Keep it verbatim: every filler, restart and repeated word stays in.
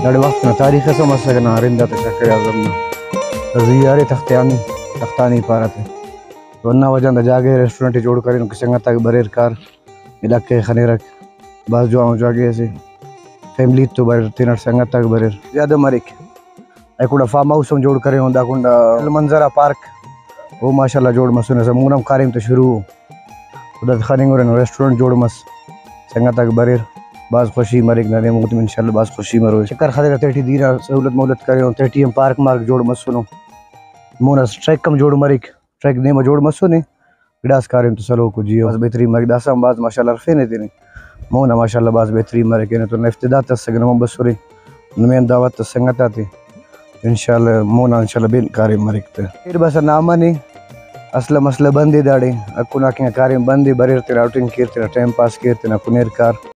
داڑے وخت نا تاریخ اس ہم اسکہ نا، رند آتا چکر اعظم نا زی ارے تختیانی، تختانی پارہ تے۔ تو ہندا وجہ آن دا جاگہ ریسٹورنٹ جوڑ کرینو کہ سنگت آک بریر کار، علاقہ ءِ خنیرک۔ بھاز جوانو جاگہ اسے، فیملی تو بریر، تینٹ سنگت آک بریر، زیادہ مریک۔ ایکوڑا فارم ہاؤس ہم جوڑ کرینو، دا کنڈا المنظرہ پارک او ماشاءاللہ جوڑ مسنے، مون ہم کاریم تے شروع ءُ۔ او داد خننگ ہُرن، ریسٹورنٹ جوڑ مس، سنگت آک بریر، بھاز خوشی مریک ننے، مون تم انشاءاللہ بھاز خوشی مرو۔ چکر خننگ تیٹی دیر آ سہولت مہولت کرینو، تیٹی ہم پارک مارک جوڑ مسنو، مون اس ٹریک ہم جوڑ مریک، ٹریک نیمہ جوڑ مسنے، گڑاس کاریم تو سلوکو جیو۔ بھاز بہترین مریک، داسہ ہم بھاز ماشاءاللہ ہرفینے تینے۔ مون آ ماشاءاللہ بھاز بہترین مریک، اینو تو نا افتتاح تا اسکہ نمن بسرے، نمے ہم دعوت تا سنگت آتے۔ انشاءاللہ مون آ انشاءاللہ بین کاریم مریک تہ۔ پیر بسہ نامہ نے، اصل مسئلہ بندے داڑے، اکن آ کنگا کاریم بندے بریر، تینا آؤٹنگ کیر، تینا ٹائم پاس کیر، تینا کنیر کار۔